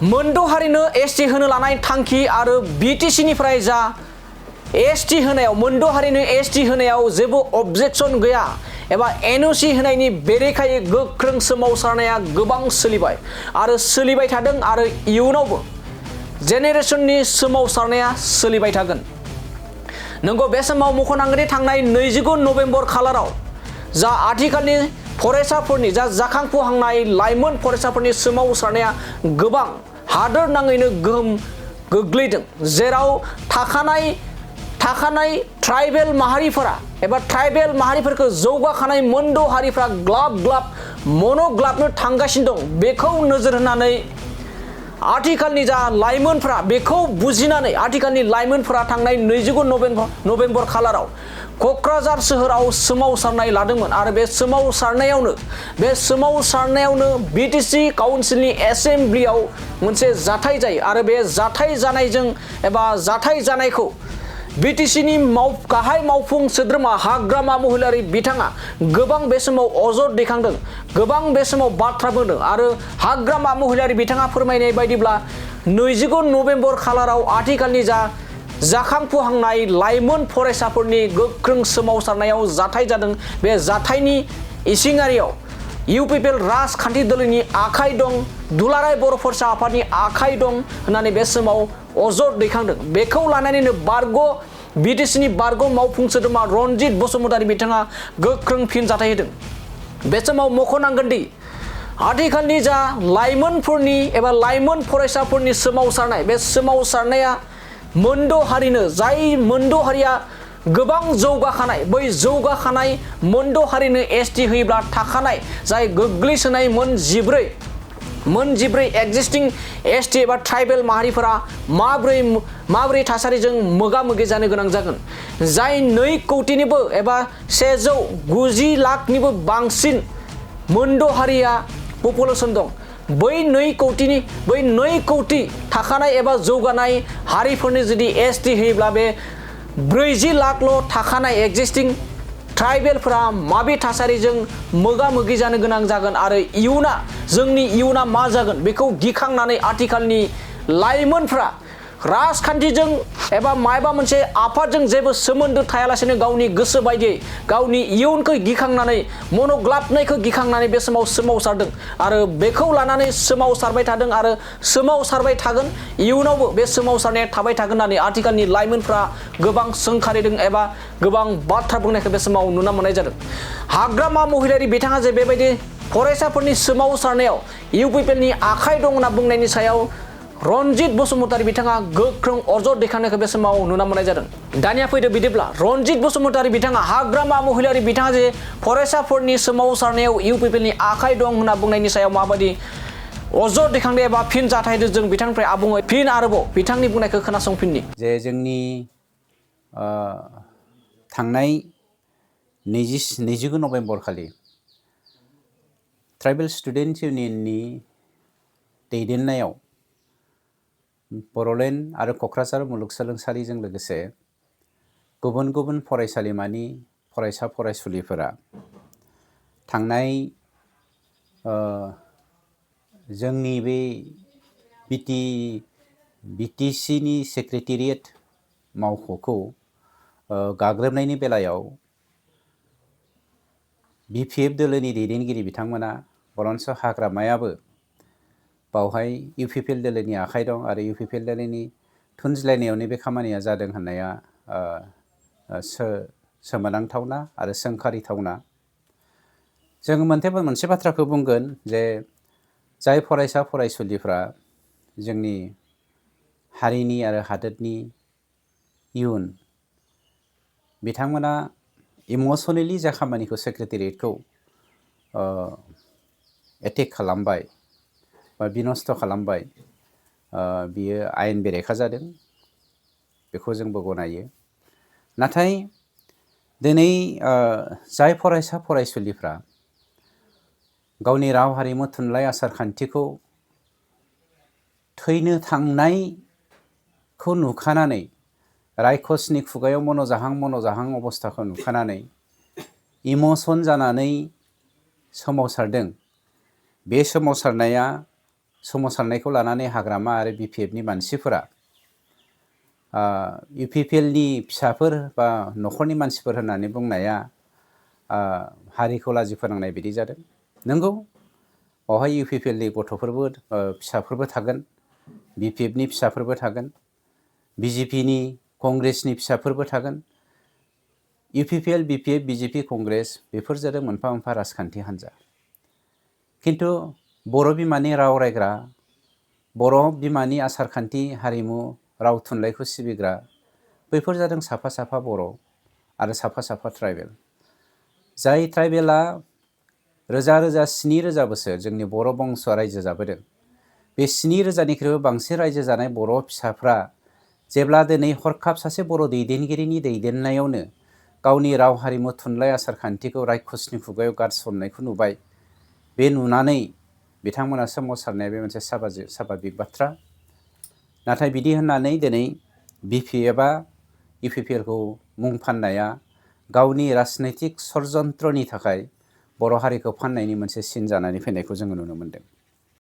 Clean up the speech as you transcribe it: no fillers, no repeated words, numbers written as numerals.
मोनद' हारिनो एसटि होनो लानाय थांखि आरो बिटिसिनिफ्राय जा एसटि होनायाव मोनद' हारिनो एसटि होनायाव जेबो अबजेक्सन गैया एबा एनअसि होनायनि बेरेखायै गोख्रों सोमावसारनाया गोबां सोलिबाय आरो सोलिबाय थादों आरो इयुनावबो जेनेरेशननि सोमावसारनाया सोलिबाय थागोन। नंगौ बे समाव मख'नांगोन थांनाय 29 नभेम्बर खालाराव जा आथिखालनि फरायसाफोरनि जा जाखांफुहांनाय लाइमोन फरायसाफोरनि सोमावसारनाया गोबां हादोर नाङैनो गोहोम गोग्लैदों, जेराव थाखानाय ट्राइबेल माहारिफोरा एबा ट्राइबेल माहारिफोरखौ जौगाखानाय मोनद' हारिफ्रा ग्लाब ग्लाब मन'ग्लाबनो थांगासिनो दं। बेखौ नोजोर होनानै आथिखालनि जा लाइमोनफ्रा बेखौ बुजिनानै आथिखालनि लाइमोनफोरा थांनाय 29 नभेम्बर खालाराव क'क्राझार सोहोराव सोमावसारनाय लादोंमोन आरो बे सोमावसारनायावनो बिटिसि काउन्सिलनि एसेम्ब्लियाव मोनसे जाथाय जायो आरो बे जाथाय जानायजों एबा जाथाय जानायखौ बिटिसिनि गाहाय मावफुं सोद्रोमा हाग्रामा महिलारि बिथाङा गोबां बे समाव अजद दैखांदों, गोबां बे समाव बाथ्रा बुंदों आरो हाग्रामा महिलारि बिथाङा फोरमायनाय बायदिब्ला 29 नभेम्बर खालाराव आथिखालनि जा जाखांफुहांनाय लाइमोन फरायसाफोरनि गोख्रों सोमावसारनायाव जाथाय जादों। बे जाथायनि इसिङारियाव इउपिपिएल राजखान्थि दोलोनि आखाइ दं, दुलाराय बर' फरायसा आफादनि आखाइ दं होननानै बे समाव अजद दैखांदों। बेखौ लानानैनो बिटिसिनि बारग' मावफुं सोद्रोमा रनजित बसुमतारी बिथाङा गोख्रों फिनजाथाय होदों। बे समाव मख'नांगोन दि आथिखालनि जा लाइमोनफोरनि एबा लाइमोन फरायसाफोरनि सोमावसारनाय, बे सोमावसारनाया मोनद' हारिनो, जाय मोनद' हारिया गोबां जौगाखानाय, बै जौगाखानाय मोनद' हारिनो एसटि होयोब्ला थाखानाय जाय गोग्लैसोनाय मोन जिब्रै एक्जिस्टिं एसटि एबा ट्राइबेल माहारिफोरा माबोरै थासारिजों मोगा मोगि जानो गोनां जागोन। जाय 2 कौटिनिबो एबा 190 लाखनिबो बांसिन मोनद' हारिया पपुलेसन दं। बै 2 कौटि थाखानाय एबा जौगानाय हारिफोरनि जुदि एसटि होयोब्ला बे 40 लाखल' थाखानाय एक्जिस्टिं ट्राइबेलफोरा माबे थासारिजों मोगा मोगि जानो गोनां जागोन आरो जोंनि इयुना मा जागोन बेखौ गिखांनानै आथिखालनि लाइमोनफ्रा राजखान्थिजों एबा मायबा मोनसे आफादजों जेबो सोमोन्दो थायालासेनो गावनि गोसो बायदियै गावनि इयुनखौ गिखांनानै मन'ग्लाबनायखौ गिखांनानै बे समाव सोमावसारदों आरो बेखौ लानानै सोमावसारबाय थादों आरो सोमावसारबाय थागोन। इयुनावबो बे सोमावसारनाया थाबाय थागोन होननानै आथिखालनि लाइमोनफ्रा गोबां सोंखारिदों एबा गोबां बाथ्रा बुंनायखौ बे समाव नुनो मोननाय जादों। हाग्रामा महिलारि बिथाङा जे बेबायदि फरायसाफोरनि सोमावसारनायाव इउपिपिएलनि आखाइ दं होनना बुंनायनि सायाव रनजित बसुमतारी बिथाङा गोख्रों अजद दैखांनायखौ बे समाव नुनो मोननाय जादों। दानिया फैदो बिदिब्ला रनजित बसुमतारी बिथाङा हाग्रामा महिलारि बिथाङा जे फरायसाफोरनि सोमावसारनायाव इउपिपिएलनि आखाइ दं होनना बुंनायनि सायाव माबायदि अजद दैखांदों एबा फिन जाथायदों जों बिथांनिफ्राय आबुङै फिन आरोबाव बिथांनि बुंनायखौ खोनासंफिननि। जे जोंनि थांनाय 29 नभेम्बर खालि ट्राइबेल स्टुडेन्ट इउनियननि दैदेननायाव बर'लेण्ड आरो क'क्राझार मुलुगसोलोंसालिजों लोगोसे गुबुन गुबुन फरायसालिमानि फरायसा फरायसुलिफोरा थांनाय जोंनि बे बिटिसिनि सेक्रेटारियेट मावख'खौ गाग्लोबनायनि बेलायाव बिपिएफ दोलोनि दैदेनगिरि बिथांमोना बरन्स हाग्रामायाबो बावहाय इउपिपिएल दोलोनि आखाइ दं आरो इउपिपिएल दोलोनि थुनज्लायनायावनो बे खामानिया जादों होननाया सोमोनांथावना आरो सोंखारिथावना। जों मोनसे बाथ्राखौ बुंगोन जे जाय फरायसा फरायसुलिफ्रा जोंनि हारिनि आरो हादोरनि इयुन, बिथांमोना इमसनेलि जा खामानिखौ सेक्रेटारियेटखौ एटेक खालामबाय बा बिनस्थ' खालामबाय, बियो आयेन बेरेखा जादों, बेखौ जोंबो गनायो। नाथाय दिनै जाय फरायसा फरायसुलिफ्रा गावनि राव हारिमु थुनलाइ आसार खान्थिखौ थैनो थांनायखौ नुखानानै रायखसनि खुगायाव मन'जाहां अबस्थाखौ नुखानानै इमसन जानानै सोमावसारदों, बे सोमावसारनाया सोमावसारनायखौ लानानै हाग्रामा आरो BPFनि मानसिफोरा UPPLनि फिसाफोर बा न'खरनि मानसिफोर होननानै बुंनाया हारिखौ लाजि फोनांनाय बायदि जादों। नंगौ, बावहाय UPPLनि गथ'फोरबो फिसाफोरबो थागोन, BPFनि फिसाफोरबो थागोन, BJPनि कंग्रेसनि फिसाफोरबो थागोन। UPPL, BPF, BJP, कंग्रेस बेफोर जादों मोनफा मोनफा राजखान्थि हान्जा। खिन्थु बर' बिमानि राव रायग्रा, बर' बिमानि आसारखान्थि, हारिमु, राव थुनलाइखौ सिबिग्रा बैफोर जादों साफा साफा बर' आरो साफा साफा ट्राइबेल। जाय ट्राइबेला रोजा रोजा 7,000 बोसोर जोंनि बर' बंस'आ रायजो जाबोदों। बे 7,000निख्रुइबो बांसिन रायजो जानाय बर' फिसाफ्रा जेब्ला दिनै हरखाब सासे बर' दैदेनगिरिनि दैदेननायावनो गावनि राव, हारिमु, थुनलाइ, आसारखान्थिखौ रायखसनि खुगायाव गारसननायखौ नुबाय, बे नुनानै बिथांमोना सोमावसारनाया बे मोनसे साभाबिक बाथ्रा। नाथाय बिदि होननानै दिनै BPFआ UPPLखौ मुं फाननाया गावनि राजनैतिक षड़यन्त्रनि थाखाय बर' हारिखौ फाननायनि मोनसे सिन जानानै फैनायखौ जोङो नुनो मोनदों।